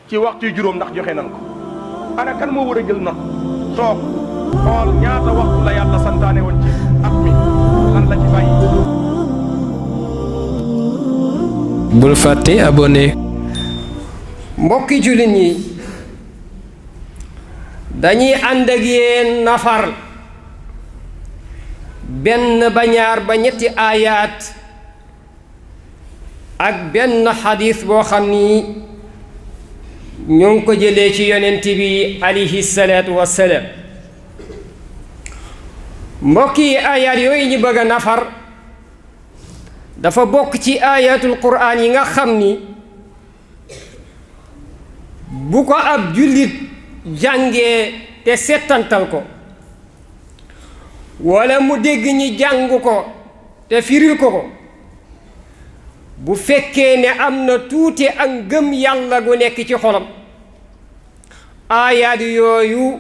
ci waxtu juróom ndax joxe nan ko ana kan moo war a jël note toog xool ñaata waxtu la yàlla santaane woon ci at mi lan la ci bàyyi. bul fàtte abonné. mbokki jullit ñi dañuy ànd ak yéen nafar benn ba ñaar ba ñetti aayaat ak benn xadiis boo xam ni ñoo ngi ko jëlee ci yonent bi alayhi salaatu wassalaam. mbokk yi aayaat yooyu ñu bëgg a nafar dafa bokk ci aayatul quraan yi nga xam ni bu ko ab jullit jàngee te settantal ko walla mu dégg ñi jàng ko te firil ko bu fekkee ne am na tuuti ak ngëm yàlla gu nekk ci xolam aayaat yooyu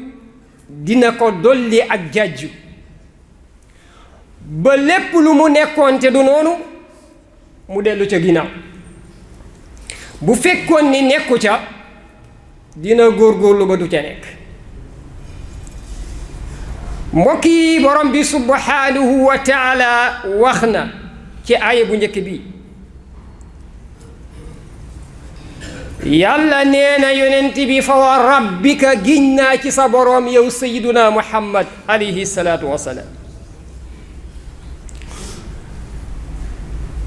dina ko dolli ak jàjju ba lépp lu mu nekkoon te du noonu mu dellu ca ginnaaw bu fekkoon ni nekku ca dina góorgóorlu ba du ca nekk. mbokk yi borom bi subhanahu wa taala wax na ci aaya bu njëkk bi yàlla nee na yonent bi fa wa rabbika giñ naa ci sa boroom yow sayyiduna muhammad alayhi salaatu wassalaam.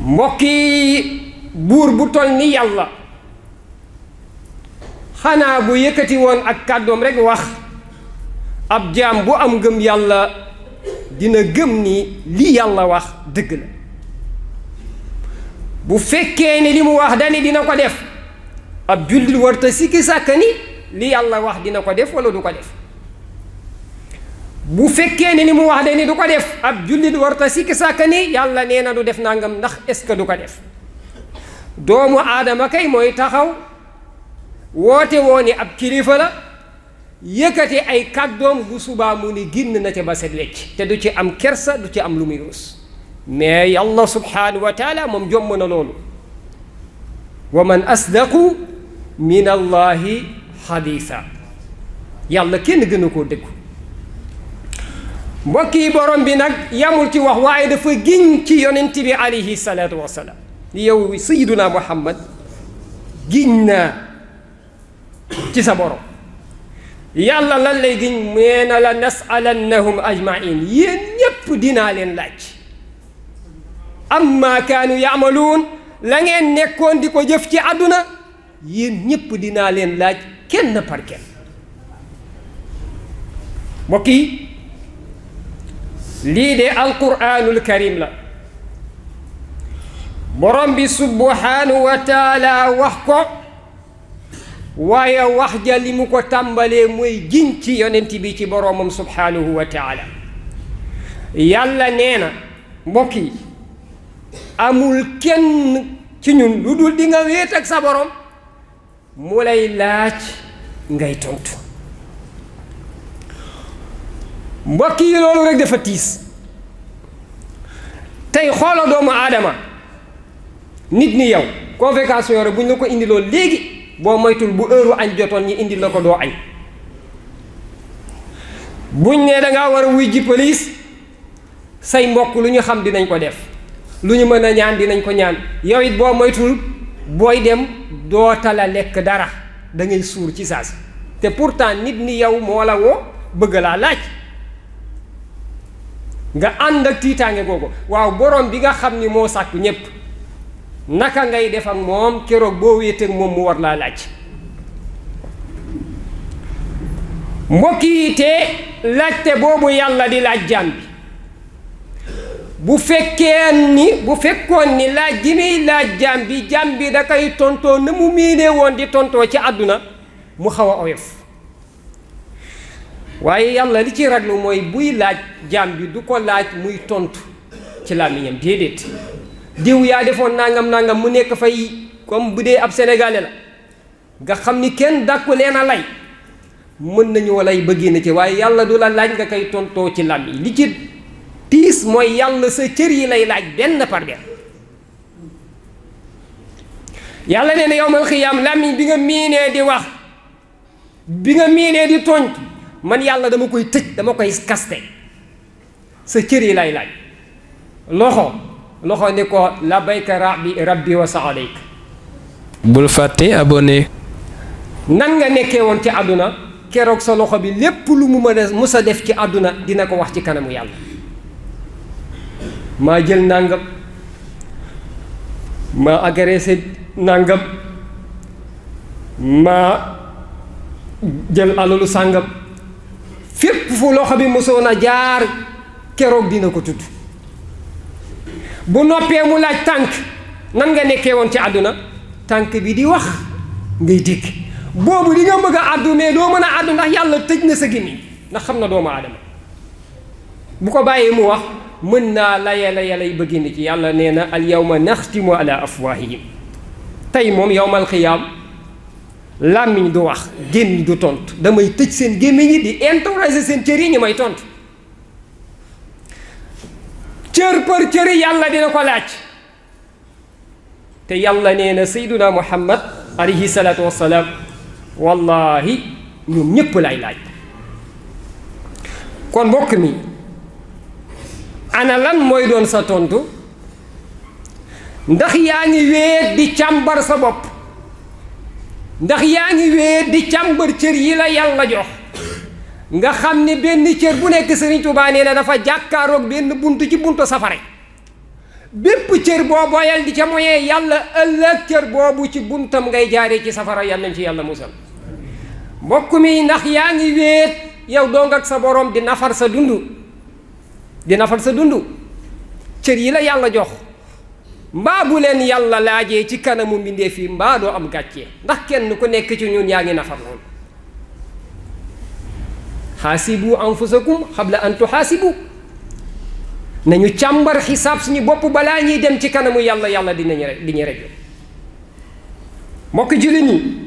mbokk yi buur bu toll ni yàlla xanaa bu yëkkati woon ak kàddoom rekk wax ab jaam bu am gëm yàlla dina gëm ni li yàlla wax dëgg la. bu fekkee ne li mu wax dani dina ko def ab jullit warta sikki sàkk ni li yàlla wax dina ko def walla du ko def. bu fekkee ne li mu wax dani du ko def ab jullit warta sikki sàkk ni yàlla nee na du def nangam ndax est-ce que du ko def. doomu aadama kay mooy taxaw woote woo ni ab kilifa la yëkkati ay kàddoom bu subaa mu ni génn na ca ba set wecc te du ci am kersa du ci am lu muy ruus. mais yàlla subhanahu wa taala moom jomm na loolu. wa man asdaqu min allahi xadiisa yàlla kenn gën a koo dëggu. mbokk yi borom bi nag yamul ci wax waaye dafa giñ ci yonent bi alayhi salaatu wassalaam yow sayyiduna muhammad giñ naa ci sa borom. yàlla lan lay giñ nee na la nasalannahum ajmain yéen ñépp dinaa leen laaj amma kaanu yaamaluun la ngeen nekkoon di ko jëf ci àdduna yéen ñépp dinaa leen laaj kenn par kenn. mbokk yi lii de alquraanul karim la borom bi subhanahu wa taala wax ko waaye wax ja li mu ko tàmbalee mooy giñ ci yonent bi ci boromam subhanahu wa taala. yàlla nee na mbokk yi amul kenn ci ñun lu dul di nga wéet ak sa borom mu lay laaj ngay tontu. mbokk yi loolu rek dafa tiis. tey xoola doomu aadama nit ni yow convocation rek bu ñu la ko indi loolu léegi boo moytul bu heure añ jotoon ñi indi la ko doo añ. buñ ne dangaa war a wuy ji police say mbokk lu ñu xam dinañ ko def lu ñu mën a ñaan dinañ ko ñaan yow it boo moytul booy dem doo tala lekk dara da ngay suur ci saasi te pourtant nit ni yow moo la woo bëgg laa laaj nga ànd ak tiitaange googu. waaw borom bi nga xam ni moo sàkku ñépp naka ngay def ak moom keroog boo wéeteeg moom mu war laa laaj. mbokk yi te laajte boobu yàlla di laaj jaam bi bu fekkoon ni laaj ji muy laaj jaam bi da koy tontoo na mu miinee woon di tontoo ci àdduna mu xaw a oyof. waaye yàlla li ci raglu mooy buy laaj jaam bi du ko laaj muy tontu ci làmmiñam déedéet. diw yaa defoon nangam mu nekk fay comme bu dee ab sénégalais la nga xam ni kenn dàkku leen a lay mën nañoo lay bëggee na ci waaye yàlla du la laaj nga koy tontoo ci làmmiñ li ci tiis mooy yàlla sa cër yi lay laaj benn par benn. yàlla nee na yawmal xiyaam làmmiñ bi nga miinee di wax, bi nga miinee di tooñ, man yàlla dama koy tëj, dama koy kaste. sa cër yi lay laaj. loxo ni ko labbayka rabbi wa sa'alayk. bul fàtte abonné. nan nga nekkee woon ci àdduna keroog sa loxo bi lépp lu mu mën a mus a def ci àdduna dina ko wax ci kanamu yàlla. maa jël nàngam, maa agressé nàngam, maa jël alalu sàngam, fépp fu loxo bi mosoon a jaar keroog dina ko tudd. bu noppee mu laaj tànk, nan nga nekkee woon ci àdduna, tànk bi di wax ngay dégg. boobu di nga bëgg a àddu mais doo mën a àddu ndax yàlla tëj na sa gémmiñ, ndax xam na doomu aadama. bu ko bàyyee mu wax mën naa lay bëgg ni ci yàlla nee na al yawma naxtimu ala afwahihim. tey moom yawmal xiyaam làmmiñ du wax, gémmiñ du tontu, damay tëj seen gémmiñ yi di interroger seen cër yi ñu may tontu. cër par cëri yàlla dina ko laaj. te yàlla nee na sayyiduna muhammad alayhi salaatu wassalaam wallahi ñoom ñépp lay laaj. kon mbokk mi ana lan mooy doon sa tontu? ndax yaa ngi wéet di càmbar sa bopp? ndax yaa ngi wéet di càmbar cër yi la yàlla jox nga xam ne benn cër bu nekk Sëriñ Tuubaa nee na dafa jàkkaaroog benn buntu ci buntu safara. bépp cër boo boyal di ca moyee yàlla, ëllëg cër boobu ci buntam ngay jaaree ci safara. yal nañ ci yàlla musal. mbokk mi ndax yaa ngi wéet yow dong ak sa borom di nafar sa dund, di nafar sa dund cër yi la yàlla jox? mbaa bu leen yàlla laajee ci kanamu mbindeef yi mbaa doo am gàccee? ndax kenn ku nekk ci ñun yaa ngi nafar loolu. xaasibu anfusakum xabla an tuxaasibu. nañu càmbar xisaab suñu bopp balaa ñuy dem ci kanamu yàlla, yàlla di ñu rek. mbokk jullit ñi,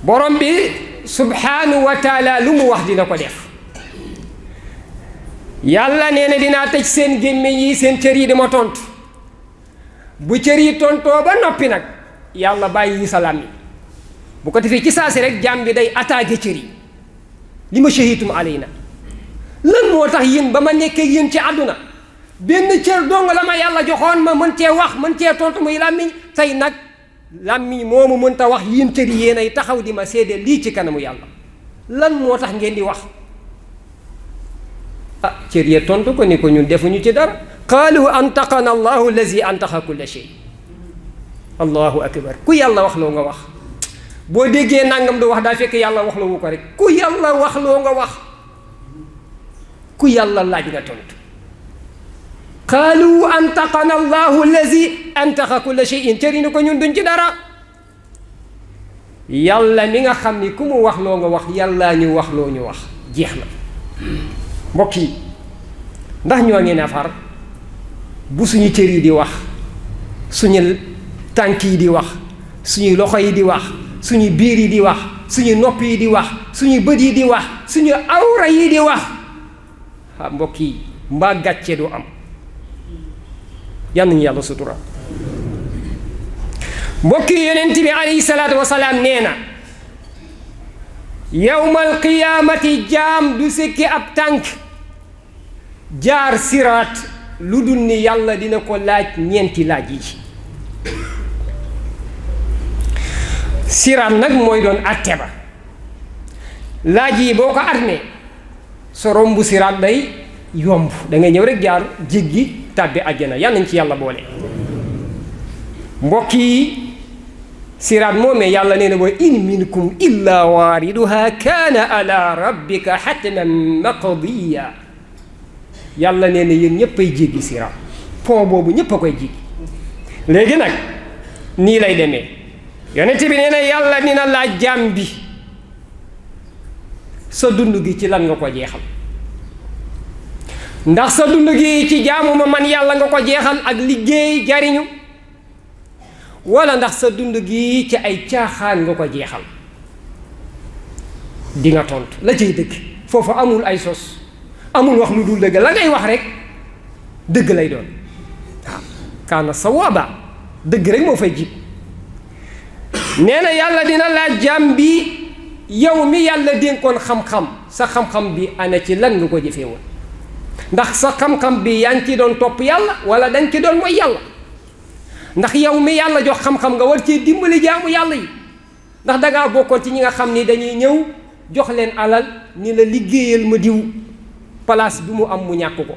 borom bi subhaanahu wa taala lu mu wax dina ko def. yàlla nee na dinaa tëj seen gémmiñ yi, seen cër yi dama tontu. bu cër yi tontoo ba noppi nag yàlla bàyyi sa làmmiñ. bu ko defee ci saasi rek jaam bi day attaqué cër yi. li ma shahitum alayna, lan moo tax yéen ba ma nekkee yéen ci àdduna benn cër dong la ma yàlla joxoon ma mën cee wax, mën cee tontu muy làmmiñ. tey nag làmmiñ moomu mënta wax, yéen cër yi yéen ay taxaw di ma seede lii ci kanamu yàlla. lan moo tax ngeen di wax? ah cër yee tontu ko ni ko ñun defuñu ci dara. qaalu antaqana allahu allazi antaqa kulla shay. allahu akbar. ku yàlla wax loo nga wax. boo déggee nangam du wax daa fekk yàlla wax loo ko rek. ku yàlla wax loo nga wax, ku yàlla laaj nga tontu. qaalu antaqana allahu allazi antaqa kulla shay'in. cër yi ni ko ñun duñ ci dara. yàlla mi nga xam ni ku mu wax loo nga wax, yàllaa ñu wax loo ñu wax. jeex na. mbokk yi, ndax ñoo ngi nafar bu suñu cër yi di wax, suñu tànk yi di wax, suñu loxo yi di wax, suñu biir yi di wax, suñu nopp yi di wax, suñu bët yi di wax, suñu awra yi di wax. mbokk yi, mbaa gàcce du am? yal nañu yàlla sutura. mbokk yi, yonent bi alayhi salaatu wasalaam nee na yawmal qiyaamati jaam du sekki ab tànk jaar siraat lu dul ni yàlla dina ko laaj ñeenti laaj yi. siraat nag mooy doon àtte ba. laaj yi boo ko armee sa rombu siraat day yomb, da ngay ñëw rek jaar jéggi tàbbi àjjana. yal nañ ci yàlla boole. mbokk yi, siraat moomee yàlla nee na wa in minkum illa waariduha kaana ala rabbika hatman maqdiya. yàlla nee na yéen ñépp ay jéggi siraat. pont boobu ñépp a koy jéggi. léegi nag nii lay demee. yonent bi nee na yàlla dina laaj jaam bi sa dund gi ci lan nga ko jeexal. ndax sa dund gi ci jaamu ma man yàlla nga ko jeexal ak liggéey jariñu, wala ndax sa dund gi ci ay caaxaan nga ko jeexal. di nga tontu la cay dëgg. foofu amul ay sos, amul wax lu dul dëgg. la ngay wax rek dëgg lay doon. waaw kaana sawaaba dëgg rek moo fay jib. nee na yàlla dina laaj jaam bi yow mi yàlla dénkoon xam-xam sa xam-xam bi ana ci lan nga ko jëfee woon ndax sa xam-xam bi yaa ngi ci doon topp yàlla wala dañ ci doon mooy yàlla. ndax yow mi yàlla jox xam-xam nga war cee dimbali jaamu yàlla yi ndax dangaa bokkoon ci ñi nga xam ni dañuy ñëw jox leen alal ni la liggéeyal ma diw place bi mu am mu ñàkk ko,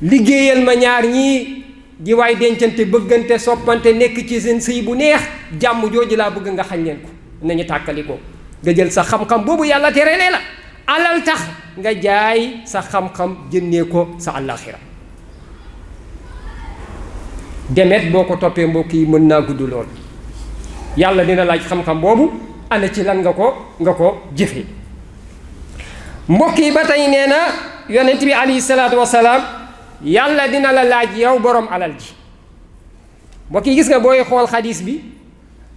liggéeyal ma ñaar ñii di waay dencante bëggante soppante nekk ci seen sëy bu neex jàmm jooju laa bëgg nga xañ leen ko nañu tàkkali ko. nga jël sa xam-xam boobu yàlla terelee la alal tax nga jaay sa xam-xam jëndee ko sa àllaaxira. demet boo ko toppee mbokk yi mën naa gudd lool. yàlla dina laaj xam-xam boobu ana ci lan nga ko jëfe. mbokk yi ba tey nee na yonent bi alayhi salaatu wasalaam yàlla dina la laaj yow borom alal ji. mbokk yi gis nga booy xool xadis bi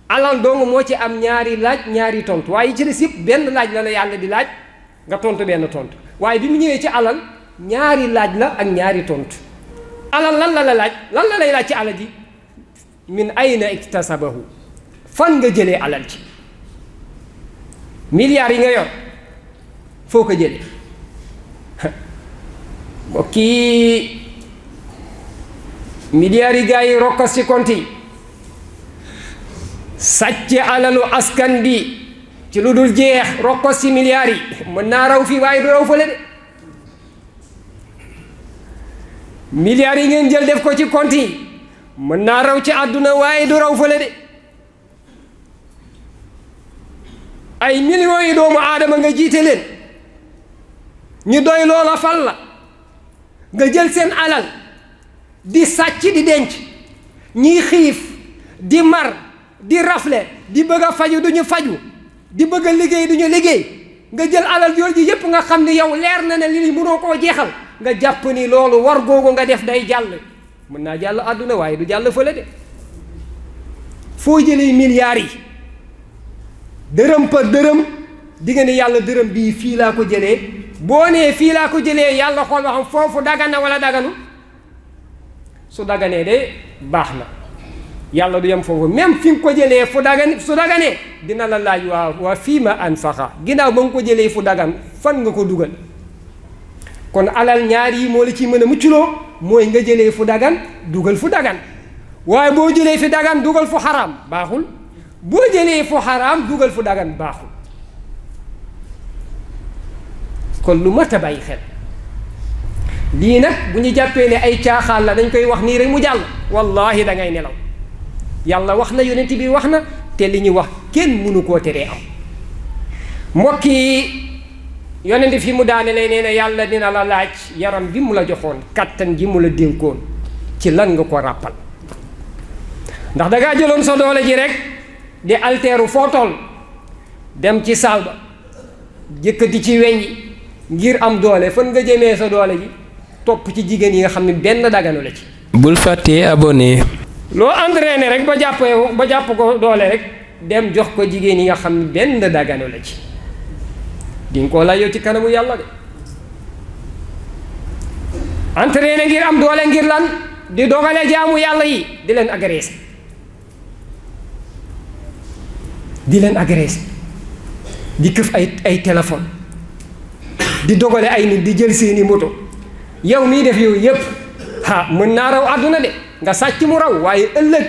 alal dong moo ci am ñaari laaj ñaari tontu waaye ci des yëpp benn laaj la yàlla di laaj nga tontu benn tontu waaye bi mu ñëwee ci alal ñaari laaj la ak ñaari tontu. alal lan la laaj lan la lay laaj ci alal ji min ayna iktasabahu fan nga jëlee alal ji. milliards yi nga yor foo ko jëlee mbokki milliards yi gaa yi rokkos ci compte yi sàcc alalu askan bi ci lu dul jeex rokkos ci milliards yi mën naa raw fii waaye du raw fële de. milliards yi ngeen jël def ko ci compte yi mën naa raw ci àdduna waaye du raw fële de. ay millions yi doomu aadama nga jiite leen ñu doy loola fal la nga jël seen alal di sàcc di denc ñiy xiif di mar di rafle di bëgg a faju duñu faju di bëgg a liggéey duñu liggéey nga jël alal jooju yépp nga xam ni yow leer na ne li mënoo koo jeexal nga jàpp ni loolu war googu nga def day jàll. mën naa jàll àdduna waaye du jàll fële de. foo jëlee milliards yi dërëm par dërëm di nga ne yàlla dërëm bii fii laa ko jëlee boo nee fii laa ko jëlee yàlla xool ba xam foofu dagan na wala daganu su daganee de baax na yàlla du yem foofu même fi nga ko jëlee fu dagan su daganee dina la laaj waa fii ma anfaqa ginnaaw ba nga ko jëlee fu dagan fan nga ko dugal. kon alal ñaar yi moo la ciy mën a mucculoo mooy nga jëlee fu dagan dugal fu dagan waaye boo jëlee fi dagan dugal fu xaraam baaxul boo jëlee fu xaraam dugal fu dagan baaxul. kon lu mat a bàyyi xel lii nag bu ñu jàppee ne ay caaxaan la dañ koy wax nii rek mu jàll wallahi da ngay nelaw. yàlla wax na yonent bi wax na te li ñu wax kenn mënu koo teree am. mbokk yi yonent fi mu daanelee nee na yàlla dina la laaj yaram bi mu la joxoon kattan gi mu la dénkoon ci lan nga ko ràppal ndax dangaa jëloon sa doole ji rek di alteeru foo toll dem ci saal ba jëkkati ci weñ yi ngir am doole fan nga jëmee sa doole ji topp ci jigéen yi nga xam ne benn daganu la ci. bul fàttee abonné. loo entraîné rek ba jàpp ko doole rek dem jox ko jigéen yi nga xam ne benn daganu la ci. di nga koo layoo ci kanamu yàlla de. entraîné ngir am doole ngir lan di dogale jaamu yàlla yi di leen agressé di këf ay téléphone di dogale ay nit di jël seeni moto yow miy def yooyu yépp mën naa raw àdduna de nga sàcc mu raw waaye ëllëg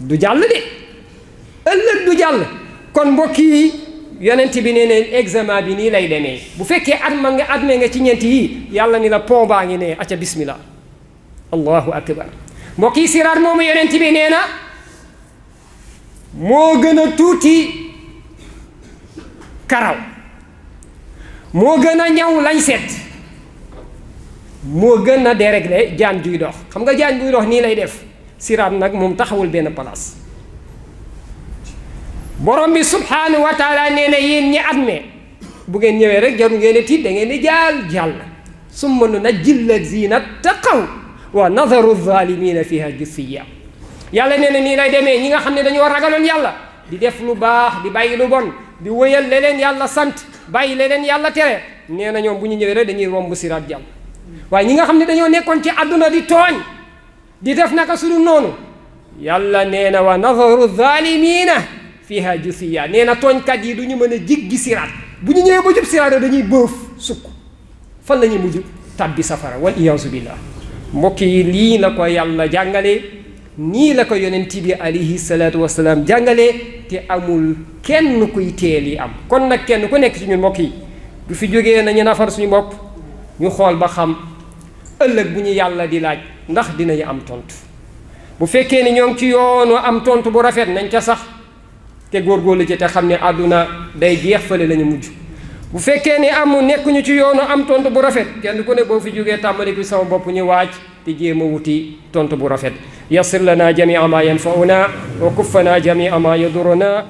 du jàll de ëllëg du jàll. kon mbokk yi yonent bi nee neen examen bi nii lay demee bu fekkee admee nga ci ñeenti yi yàlla ni la pont baa ngi ne acca bismillah allahu akbar. mbokk yi siraat moomu yonent bi nee na moo gën a tuuti karaw moo gën a ñaw lañ set moo gën a déréglé jaan juy dox. xam nga jaan buy dox nii lay def siraat nag moom taxawul benn place. borom bi subhanahu wa taala nee na yéen ñi admee bu ngeen ñëwee rek jaru ngeen a tiit da ngeen di jàll summa nunajji llazina taqaw wa nadaru zalimina fiha jithiya. yàlla nee na nii lay demee ñi nga xam ne dañoo ragaloon yàlla di def lu baax di bàyyi lu bon di wëyal leneen yàlla sant bàyyi leneen yàlla tere nee na ñoom bu ñu ñëwee rek dañuy romb siraat jàll. waaye ñi nga xam ne dañoo nekkoon ci àdduna di tooñ di def naka su dul noonu yàlla nee na wa nadaru zalimina fiha jusiya nee na tooñkat yi du ñu mën a jiggi siraat bu ñu ñëwee ba jub siraat dañuy bëf sukk fan la ñuy mujj tàbbi safara wal iyaasu billah mbokk yi lii la ko yàlla jàngale nii la ko yonent bi alayhi salaatu wasalaam jàngale te amul kenn kuy teel yi am kon nag kenn ku nekk ci ñun mbokk yi du fi jógee nañu nafar suñu bopp ñu xool ba xam ëllëg bu ñu yàlla di laaj ndax dinañu am tontu bu fekkee ni ñoo ngi ci yoonu am tontu bu rafet nañ ca sax te góorgóorlu ci te xam ne àdduna day jeex fële la ñu mujj bu fekkee ni nekkuñu ci yoonu am tontu bu rafet kenn ku ne boo fi jógee tàmbali ki sama bopp ñu waaj te jéem a wuti tontu bu rafet yassir lana jamia ma yanfauna wa kuffana jamia ma yaduruna